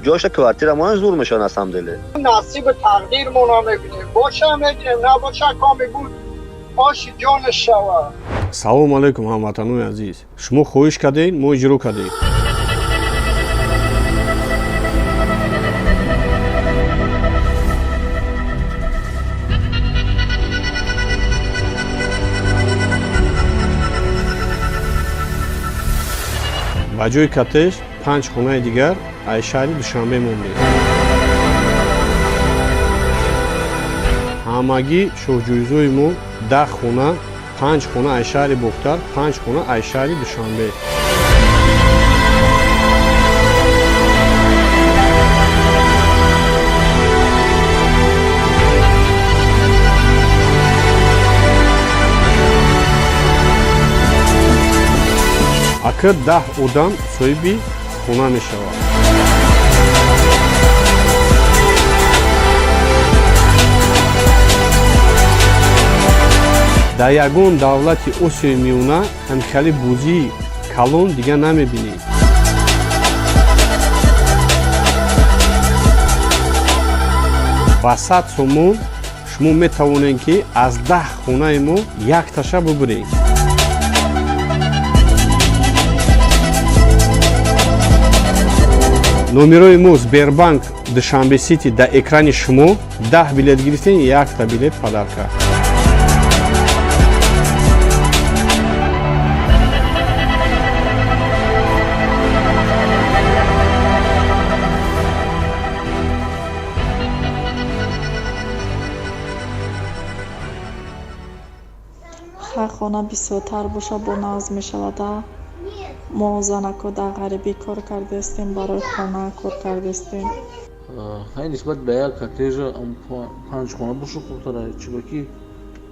ҷоша квартира монед, зур мешавад на самом деле. Насиби тақдирмона мебинем, боша мегирем, набоша, коми буд, оши ҷонаш шавад. Салому алайкум, ҳамватанони азиз! Шумо хоҳиш кардед, мо иҷро кардем. Ба ҷои коттеҷ панҷ хонаи дигар аз шаҳри Душанбе мондем. Ҳамагӣ шоҳҷоизои мо 10 хона, панҷ хона аз шаҳри Бохтар, панҷ хона аз шаҳри Душанбе. Ака, 10 одам соҳиби хона мешавад. Дар ягон давлати Осиёи Миёна ҳамхели бозии калон дига намебинед. Ба 100 сомон шумо метавонед, ки аз 10 хонаи мо якташа бубуред. Номерои мо Сбербанк Душанбе Сити дар экрани шумо. 10 билет гирифтем, якта билет подарка. Хай, хона бисёртар боша, бо нағз мешавада. Мо занако дар ғарибӣ кор кардастем, барои хона кор кардастем. Хай, нисбат ба як коттеҷа панҷ хона боша хубтара, чунки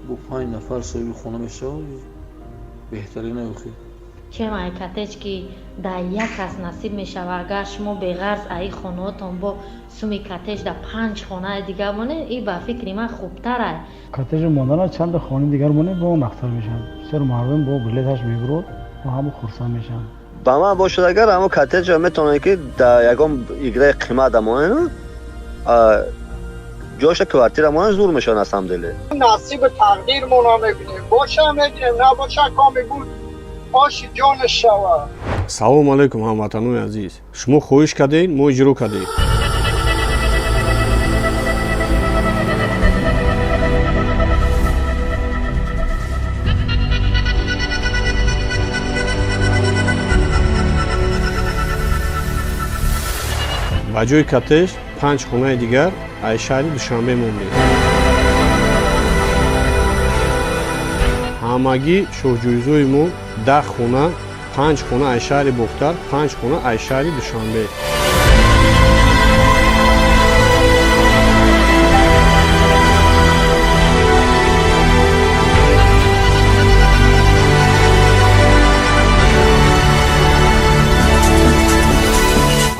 бо панҷ нафар соҳиби хона мешавад, беҳтарин охи. Чем ай коттедж, ки дар як кас насиб мешавад, агар шумо беғарз аи хонаотон бо суми коттедж дар панҷ хонаи дигар монед, и ба фикри ман хубтарай. Коттеҷи мондана чанда хонаи дигар монед, бо нақтар мешавад. Бисёр мардум бо билеташ мебурод, бо ҳама хурсанд мешаванд. Ба ман бошад, агар ҳамо коттеҷа метавонед, ки дар ягон играи қимат монед, ҷоша квартира монед, зур мешавад на самом деле. Насиби тақдирмона мебинем, боша мегирем, набоша, коми буд, оши ҷонаш шавад. Салому алайкум, ҳамватанони азиз! Шумо хоҳиш кардед, мо иҷро кардем. Ба ҷои коттедж панҷ хонаи дигар аз шаҳри Душанбе мондем. Ҳамагӣ шоҳҷоизои мо 10 хона, панҷ хона аз шаҳри Бохтар, панҷ хона аз шаҳри Душанбе.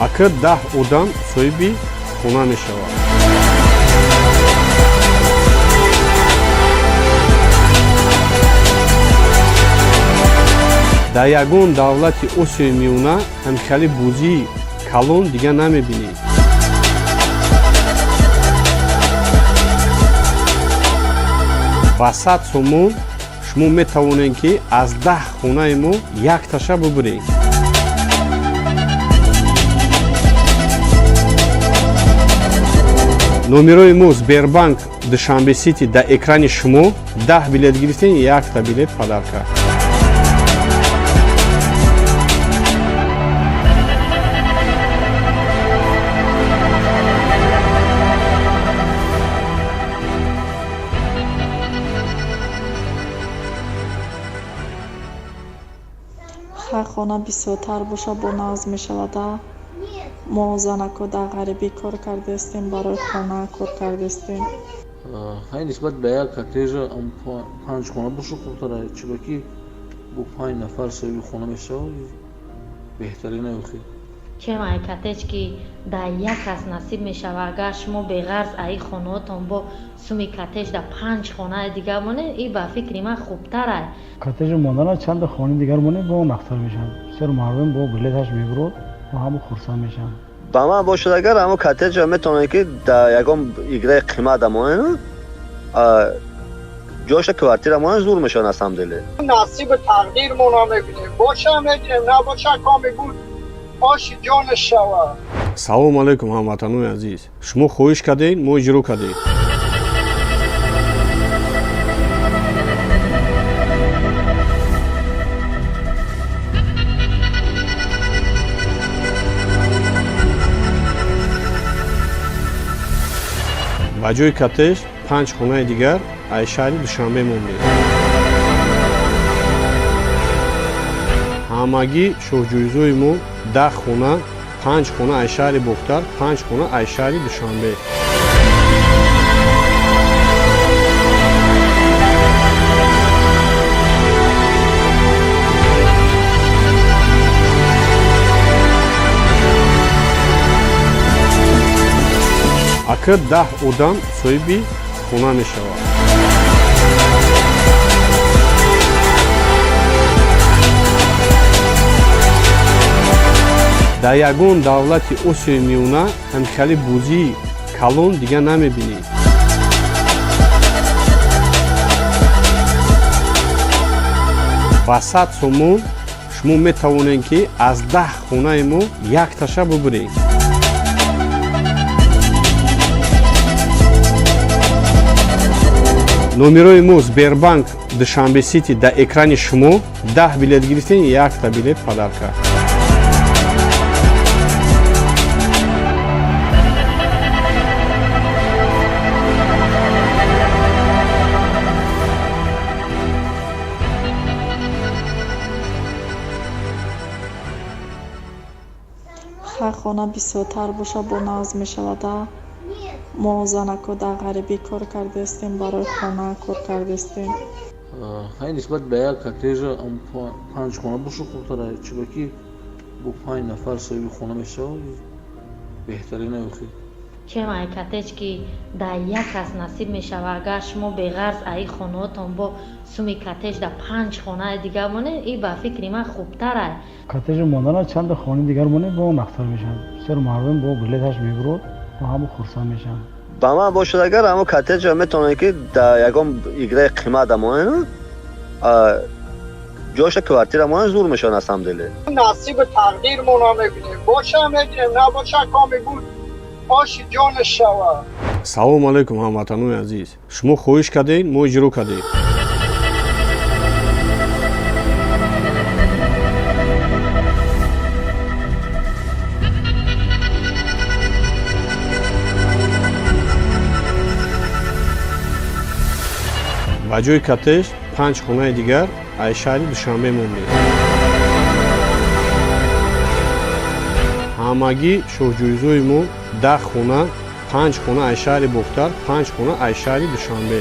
Ака, 10 одам соҳиби хона мешавад. Дар ягон давлати Осиёи Миёна ҳамхели бозии калон дига намебинед. Ба 100 сомон шумо метавонед, ки аз 10 хонаи мо якташа бубуред. Номерои мо Сбербанк Душанбе Сити дар экрани шумо. 10 билет гирифтем, якта билет подарка. Хай, хона бисёртар боша, бо нағз мешавада. Мо занако дар ғарибӣ кор кардастем, барои хона кор кардастем. Хай, нисбат ба як коттеҷа панҷ хона боша хубтара, чунки бо панҷ нафар соҳиби хона мешавад, беҳтарин охи. Чем ай коттедж, ки дар як кас насиб мешавад, агар шумо беғарз аи хонаотон бо суми коттедж дар панҷ хонаи дигар монед, и ба фикри ман хубтарай. Коттеҷи мондана чанда хонаи дигар монед, бо нақтар мешавад. Бисёр мардум бо билеташ мебурод, бо ҳама хурсанд мешаванд. Ба ман бошад, агар ҳамо коттеҷа метавонед, ки дар ягон играи қимат монед, ҷоша квартира монед, зур мешавад на самом деле. Насиби тақдирмона мебинем, боша мегирем, набоша, коми буд, оши ҷонаш шавад. Салому алайкум, ҳамватанони азиз! Шумо хоҳиш кардед, мо иҷро кардем. Ба ҷои коттедж панҷ хонаи дигар аз шаҳри Душанбе мондем. Ҳамагӣ шоҳҷоизои мо 10 хона, панҷ хона аз шаҳри Бохтар, панҷ хона аз шаҳри Душанбе. Ака, 10 одам соҳиби хона мешавад. Дар ягон давлати Осиёи Миёна ҳамхели бозии калон дига намебинед. Ба 100 сомон шумо метавонед, ки аз 10 хонаи мо якташа бубуред. Номерои мо Сбербанк Душанбе Сити дар экрани шумо. 10 билет гирифтем, якта билет подарка. Ҳар хона бисёртар боша, бо нағз мешавада. Мо занако дар ғарибӣ кор кардастем, барои хона кор кардастем. Хай, нисбат ба як коттеҷа панҷ хона боша хубтара, чунки бо панҷ нафар соҳиби хона мешавад, беҳтарин охи. Чем ай коттедж, ки дар як кас насиб мешава, агар шумо беғарз аи хонаотон бо суми коттедж дар панҷ хонаи дигар монед, и ба фикри ман хубтарай. Коттеҷи мондана чанда хонаи дигар монед, бо нақтар мешавад. Бисёр мардум бо билеташ мебурод, бо ҳама хурсанд мешаванд. Ба ман бошад, агар ҳамо коттеҷа метавонед, ки дар ягон играи қимат монед, ҷоша квартира монед, зур мешавад на самом деле. Насиби тақдирмона мебинем, боша мегирем, набоша, коми буд, оши ҷонаш шавад. Салому алайкум, ҳамватанони азиз! Шумо хоҳиш кардед, мо иҷро кардем. Ба ҷои коттеҷ панҷ хонаи дигар аз шаҳри Душанбе мондем. Ҳамагӣ шоҳҷоизои мо 10 хона: панҷ хона аз шаҳри Бохтар, панҷ хона аз шаҳри Душанбе.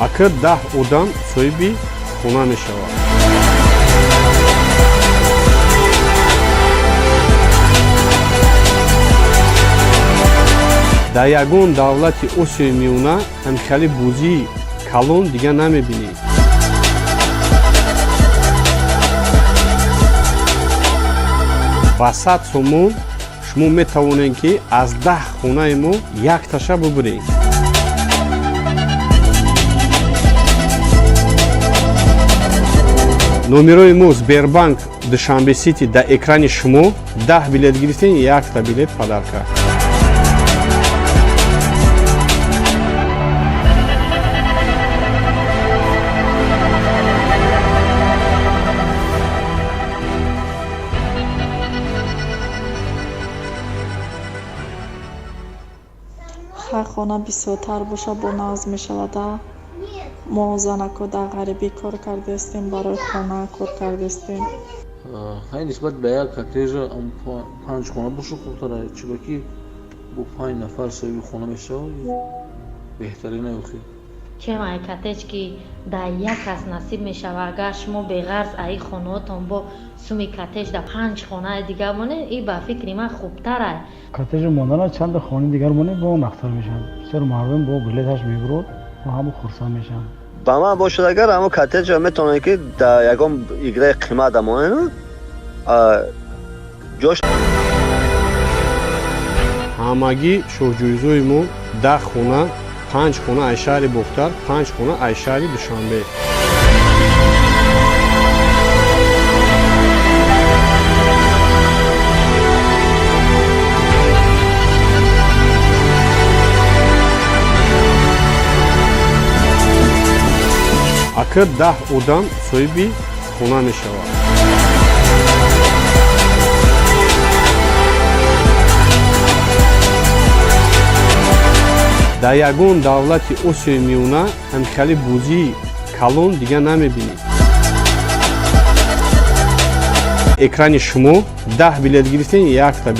Ака, 10 одам соҳиби хона мешавад. Дар ягон давлати Осиёи Миёна ҳамхели бозии калон дига намебинед. Ба 100 сомон шумо метавонед, ки аз 10 хонаи мо якташа бубуред. Номерои мо Сбербанк Душанбе Сити дар экрани шумо. 10 билет гирифтем, якта билет подарка. Ҳар хона бисёртар боша, бо нағз мешавада. Мо занако дар ғарибӣ кор кардастем, барои хона кор кардастем. Хай, нисбат ба як коттеҷа панҷ хона боша хубтара, чунки бо панҷ нафар соҳиби хона мешавад, беҳтарин охи. Чем ай коттедж, ки дар як кас насиб мешава, агар шумо беғарз аи хонаотон бо суми коттедж дар панҷ хонаи дигар монед, и ба фикри ман хубтарай. Коттеҷи мондана чанда хонаи дигар монед, бо нақтар мешавад. Бисёр мардум бо билеташ мебурод, бо ҳама хурсанд мешаванд. Ба ман бошад, агар ҳамо коттеҷа метавонед, ки дар ягон играи қимат монед, ҷош Ҳамагӣ шоҳҷоизои мо 10 хона: панҷ хона аз шаҳри Бохтар, панҷ хона аз шаҳри Душанбе. Ака, 10 одам соҳиби хона мешавад. Дар ягон давлати Осиёи Миёна ҳамхели бозии калон дига намебинед. Экрани шумо. 10 билет гирифтем, якта.